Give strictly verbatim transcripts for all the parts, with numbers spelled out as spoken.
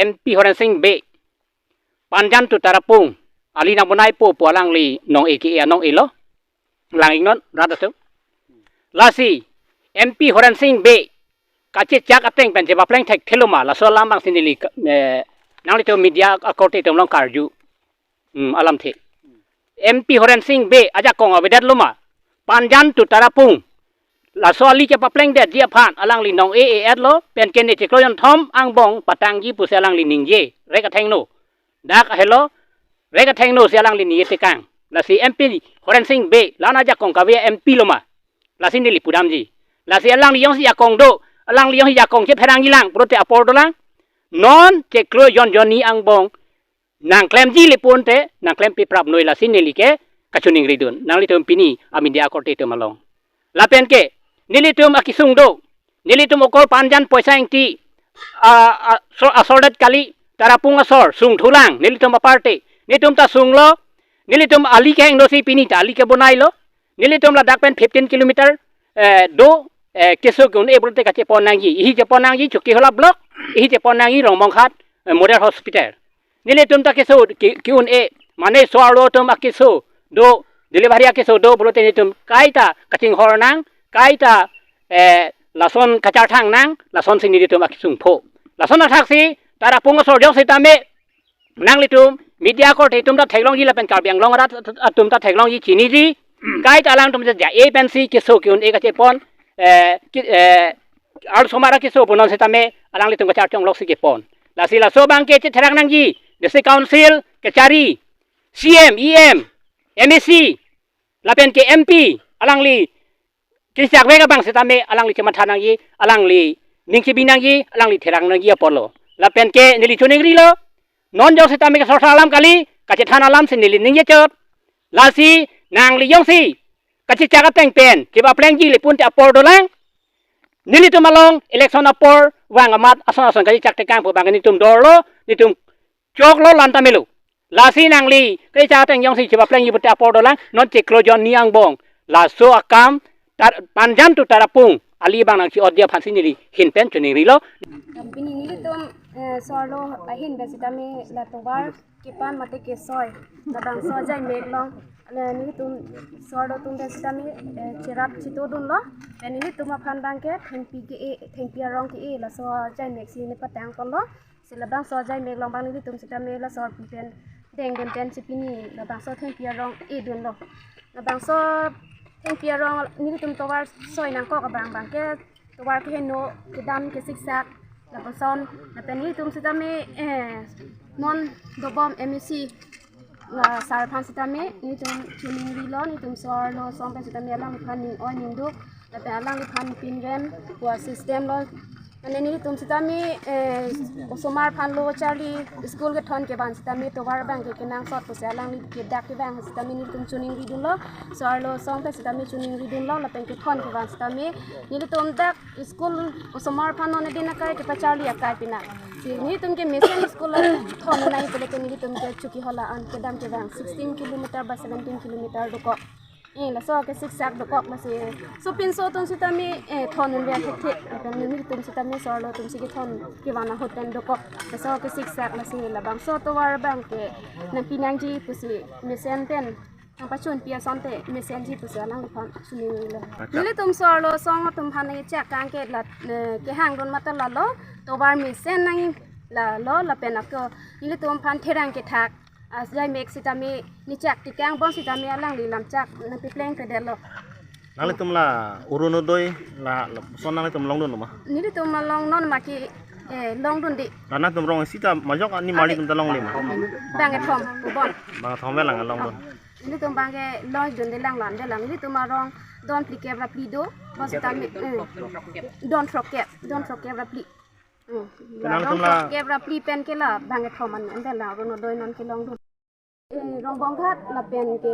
M P Horen Sing Bey, Panjan to Tarapung, ali nang bonai po pu alangli nong-e ke-e anong-e lo, lang-iknon rat atum. Lasi M P Horen Sing Bey kachechak ateng pen chepapleng thekthelo ma, laso alam abang si neli ka-, eh, nanglitum media akorte atum along karju. Hmm, alamthe. M P Horen Sing Bey ajakong avedetlo ma, Panjan to Tarapung, laso ali chepaplengdetji aphan alangli nong-e-e-etlo, pen ke ne chiklo jonthom angbong patangji pusi alangli ningje, rek athengno. Dak ahelo, rek athengno si alangli ningje tekang. Lasi M P Horen Sing Bey, la-an ajakong kave M P lo ma, lasi neli pudamji. Lasi alangli jongsi jakong do, alangli jongsi jakong chepherangji lang pulote apor dolang. Non chiklo jon jonni angbong nangklemji le pulote nangklem piprap noi, lasi neli ke kachiningridun nanglitum pini a media akorte atum along. Lapen ke nelitum akesung do, nelitum okol Panjan Poisa Ingti, a, a, so, asor det kali, Tarapung asor sungthulang, nelitum aparty, nelitum ta sunglo, nelitum ali kehingno si pini ta ali kebonailo. Nelitum ladak pen fifteen kilometer, eh, do, eh, keso ke-un-e pulote kachepon nangji. Ihi chepon nangji Chokihola block, ihi chepon nangji Rongbonghat, eh, Model Hospital. Nelitum ta keso ke, ke-un-e, mane so-arlo atum akeso do, delivery akeso do pulote nelitum kaita kachinghor nang, kaita, eh, lason kacharthang nang, lasonsi nelitum akesung pho. Lason athaksi Tarapung asor jok sitame nanglitum media akorte atum ta theklongji lapen Karbi Anglong arat atum ta theklongji, chiniji. Kaita alangtum ja-e pensi keso ke-un-e kachepon, eh, ke, eh, arlosomar akeso punon sitame alanglitum kacharchonglok si kepon. Lasi laso abang ke chetherak nangji, District Council kachari, C M, E M, M A C, lapen ke M P, alangli kechak vek abang sitame alangli chematha nangji, alangli ning chebi nangji, alangli therak nangji apotlo. Lapen ke neli chiningrilo, non jok sitame ke sorsar alam kali, kachethan alam si neli ningjechot. Lasi nangli jongsi kachechak ateng pen chepaplengji le pulote apor dolang. Nelitum along election apor vang amat ason ason kachechak tekang pu abang nelitum dorlo, nelitum choklo, lanta melo. Lasi nangli kachechak ateng jongsi chepaplengji pulote apor dolang, non chiklo jonni angbong laso akam tar, Panjan to Tarapung ali abang nangchi-otji aphansi neli ahin pen chiningrilo. Pini nelitum, eh, so-arlo ahin pen sitame la tovar kepan mate kesoi, labangso ajai mek along, eh, nelitum so-arlo atum pen sitame, eh, cherap chitodunlo. Pen nelitum aphan abang ke thengpi ke-e, thengpi arong ke-e, laso ajai mek si nepatangponlo. Si labangso ajai mek along abang nelitum sitame laso arpi pen dengdun pen si pini labangso thengpi arong edunlo. Labangso thengpi arong nelitum tovar soi nangkok abang abang ke tovar kehingno kedam kesiksak lapuson. Lapen nelitum sitame, eh, non dobom M A C la sar aphan sitame nelitum chiningrilo, nelitum so-arlo asong pen sitame alangliphan ning oi ning duk, lapen alangliphan pinrem pu a-system lo. Mane nelitum sitame, eh, osomar aphan lo charli school kethon kevan sitame tovar abang ke kenangsot pusi alangli kedak kevang sitame nelitum chiningridunlo, so-arlo asong pen sitame chiningridunlo, lapen kethon kevan sitame nelitum dak school osomar aphan non edin akai kepacharli akai pina. Si nelitum ke mesen school thon nai pulote nelitum ke Chokihola an kedam kevang sixteen kilometer ba seventeen kilometer dokok. Eh, laso kesiksak dokok masi. So pinso atum sitame, eh, thon unve thekthe. Lapen nelitum sitame so-arlo atum si kethon kevan ahut pen dokok. Laso kesiksak masi labangso tovar abang ke nangpi nangji pusi mesen pen nangpachunpi asonte mesenji pusi alangliphan chiningrilo. Acha. Nelitum so-arlo asong atum aphan nangchak kang ke la, eh, kehangdun matha lalo, tovar mesen nang lalo, lapen ako nelitum aphan therang kethak ajai mek sitame nechak tekang bom sitame alangli lamchak nangpaplengpedetlo. Nanglitum la Orunodoi la, lapuson nanglitum longdunlo ma? Nelitum along non ma ke, eh, longdunde. La nangtum rong isi ta majok ani marli atum ta longle ma? Bangkethom, bon. Bangkethom velang longdun. Nelitum abang ke longdunde lang lan de lang. Nelitum arong don phlikep ra phli do. Bom sitame, eh, don throkkep, don throkkep ra phli. Hmm. Kenang la tum la rong throkkep ra phli pen ke la bangkethom an, ante la Orunodoi non kelongdun. Eh, Rongbonghat lapen ke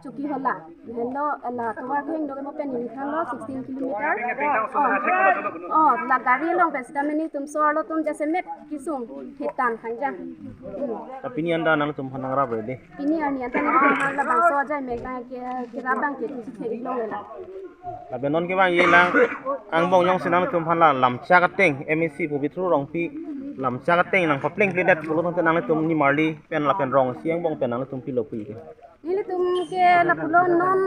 Chokihola. Helo la tovar kehingno ke mo pen neli thanlo sixteen kilometer. Oh, oh, la gari along pen sitame nelitum so-arlo atum jasemet kesung hitan hangjang. Hmm. Ta pini anta nangtum aphan nangrap re de. Pini arni anta nelitum aphan labangso ajai mek abang ke, kerap abang ke chithek-ik longle la. Lapen non kevangji lang angbong jongsi nangtum aphan la lamchak ateng M A C pu Bithro Rongpi Lamchak ateng nangpaplengpledet pulo tangte nanglitum nimarli pen lapen rong isi angbong pen nanglitum pilo pu ke? Nelitum ke lapulo non,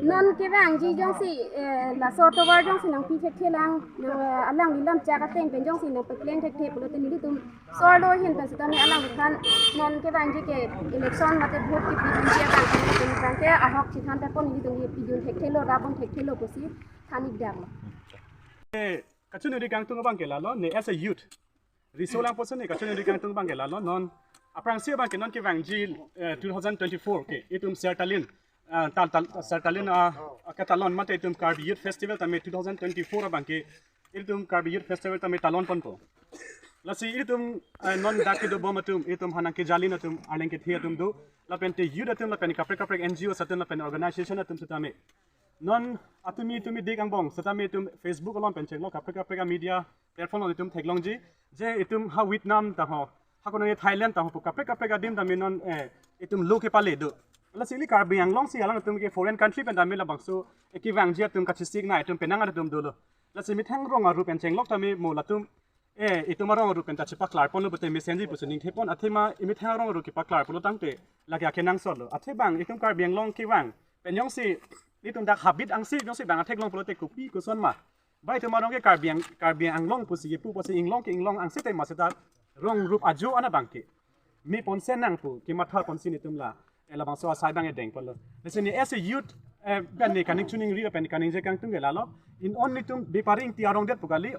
non kevangji jongsi, eh, laso tovar jongsi nangpi thekthe lang, nang, eh, alangli lamchak ateng pen jongsi nangpapleng thekthe pulote nelitum so-arlo ahin pen sitame alangliphan non kevangji ke election mate vote kepidunji abang ke nelitum abang ke ahok chethan ta pon nelitum ke pidun thekthelo, rabon thekthelo pusi than-ikdamlo. Eh, kachiningri kangtung abang ke lalo, ne as a youth, riso lang pusi ne kachiningri kangtung abang ke lalo, non aphrangsi abang ke non kevangji, eh, two thousand twenty-four ke itum Sertalin, ah, tal, tal, Sertalin, ah, ah, katalon mate itum Karbi Youth Festival tame two thousand twenty-four abang ke itum Karbi Youth Festival tame talon ponpo. Lasi itum, eh, non dak kedobom atum, itum hanang kejalin atum, arleng kethe atum do, lapen te youth atum, lapen kaprek kaprek N G Os atum, lapen organization atum sitame non atumi tumi dik angbong sitame itum Facebook along pen chenglo, kaprek kaprek a media platform along itum theklongji je itum ha Vietnam ta ho, ha konane Thailand ta ho pu kaprek kaprek adim tame non, eh, itum lo kepale do. Lasi ili Karbi Anglong si alangtum ke foreign country pen tame labangso, eh, kevangji atum kachisik na itum penang atum dolo. Lasi methang rong arup pen chenglok tame mo latum, eh, itum arong arup pen ta chepaklar ponlo pute mesenji pusi ningthepon, athema imethang arong arup kepaklar pulo tangte lake akenangsot lo. Athe bang itum Karbi Anglong kevang pen jongsi itum dak habit angsi jongsi bang atheklong pulote kopi koson ma? Ba itum arong ke Karbi Ang-, Karbi Anglong pusi kepu pusi inglong ke inglong angsi te ma seta rong rup ajo ana bang ke me ponsi nangpu kematha ponsi netum la, eh, labangso asai bang edeng ponlo. Lasi ne as a youth, eh, bang ne kaning chiningri pen kaningje kangtung ke lalo. Non netum bepari ingti arong det pu kali.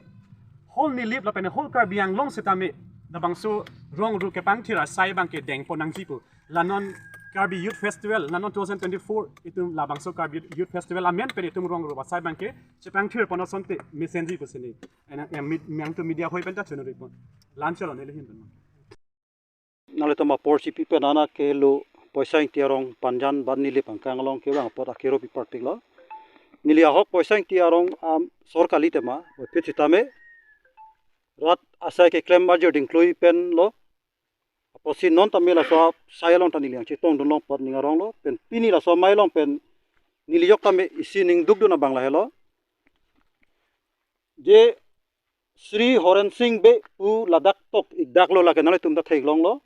Whole Nilip lapen whole Karbi Anglong sitame labangso rong rup kepangthir asai bang ke deng pon nangji pu. La non Karbi Youth Festival, la non two thousand twenty-four itum labangso Karbi Youth Festival amen pen itum rong rup asai bang ke chepangthir pon asonte mesenji pusi ne. Ena, eh, mid-, mangtu media hoi pen ta chunuri pon. Lanchalo nelihin pen. Nanglitum apor si pi pen ana ke lo Poisa Ingti arong Panjan ban Nilip angkang along kevang apot akero pi parpiklo. Neli ahok Poisa Ingti arong, am, sor kali tema, o pit sitame rat asai keklem arjir dingklui pen lo. Apotsi non tame laso asai along ta neli angchetong dunlong apot ning aronglo. Pen pini laso amei along pen neli jok tame isi ning dukdun abang lahelo. Je Shri Horen Sing Bey pu ladak tok-ikdaklo, lake nanglitum ta theklonglo.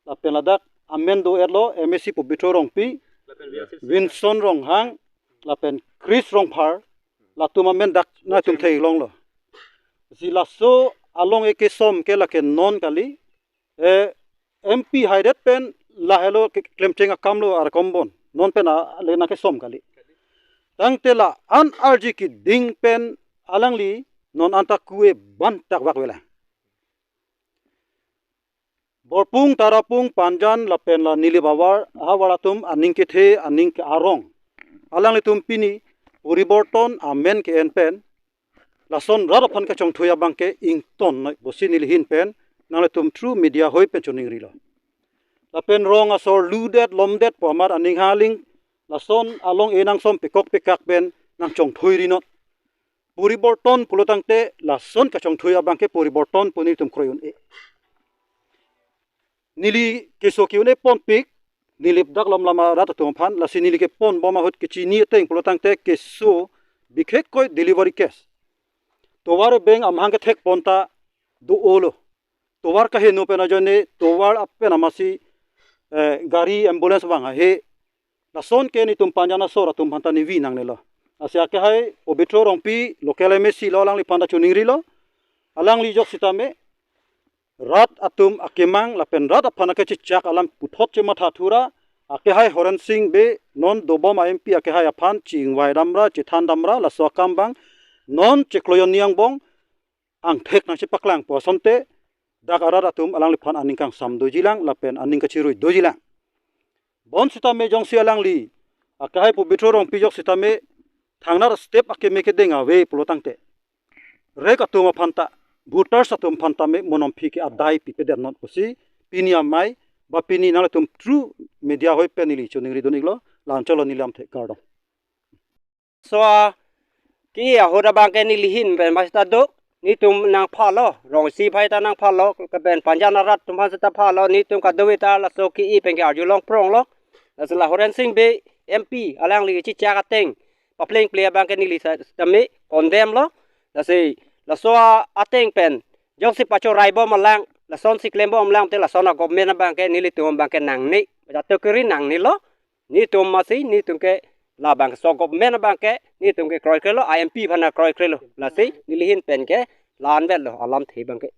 Lapen ladak amen do-etlo, M A C Pobitro Rongpi, Winson Ronghang, lapen Chris Rongphar, latum amen dak nangtum theklonglo. Si laso along ekesom ke lake non kali, eh, M P haidet pen lahelo ke-, klemcheng akamlo arkom bon. Non pen a, le nangkesom kali. Tangte la-an arji keding pen alangli non anta kue ban tak vak vela. Borpung, Tarapung, Panjan lapen la Nilip ahavar, ahavar atum aning kethe, aning ke-arong. Alanglitum pini poriborton amen ke-en pen lason rat aphan kachongthui abang ke ingtonnoi pusi nelihin pen nanglitum through media hoi pen chuningrilo. Lapen rong asor ludet lomdet pu amat aning haling lason along enangsom pekok pekak pen nangchongthui rinot. Poriborton pulo tangte lason kachongthui abang ke poriborton pu netum kroi un-e. Neli keso ke-un-e ponpik, Nilip dak lom lama rat atum aphan, lasi neli kepon bom ahut kechini ateng pulo tangte keso bikhekkoi delivery case. Tovar beng amahang kethek pon ta do-olo. Tovar kaheno pen ajoine, tovar apen amatsi, eh, gari ambulance vang ahe. Lason ke netum Panjan asor atum aphan ta nevi nangnelo. Lasi akehai Pobitro Rongpi local M A C lo, alangliphan ta chuningrilo. Alangli jok sitame rat atum akemang lapen rat aphan akechechak alam puthot chematha thura, akehai Horen Sing Bey non dobom a-M P akehai aphan chingvai damra, chethan damra, laso akam bang non chiklo hini angbong angthek nangchepaklangpo asonte dak arat atum alangliphan aning kangsam dojilang lapen aning kachirui dojilang. Bon sitame jongsi alangli akehai Pobitro Rongpi jok sitame thangnat step akeme kedeng ave pulo tangte rek atum aphan ta, voters atum aphan tame monom aphi ke adai pipedet non pusi pini amei ba pini nanglitum through media hoi pen neli chuningri dun-iklo. Lanchalo neli lamthe, kardom. So, ke-i ahut abang ke nelihin pen ma seta do, netum nangphalo, rong isi phai ta nangphalo, ke pen Panjan arat atum aphan seta phalo, netum kadokave ta laso ke-i pen ke arjulong pronglo. Lasi la Horen Sing Bey M P alangli kechechak ateng paplengple abang ke neli sa-, sitame condemn lo. Lasi laso a-, ateng pen Jongsi pachorai bom alang, lasonsi klem bom alang te lason a-government abang ke nelitum abang ke nangne. Jato kiri nangnelo. Netum masi, netum ke labang so government abang ke, netum ke kroikrelo, a-M P aphan a kroikrelo. Lasi neli ahin pen ke la-anvetlo alamthe abang ke.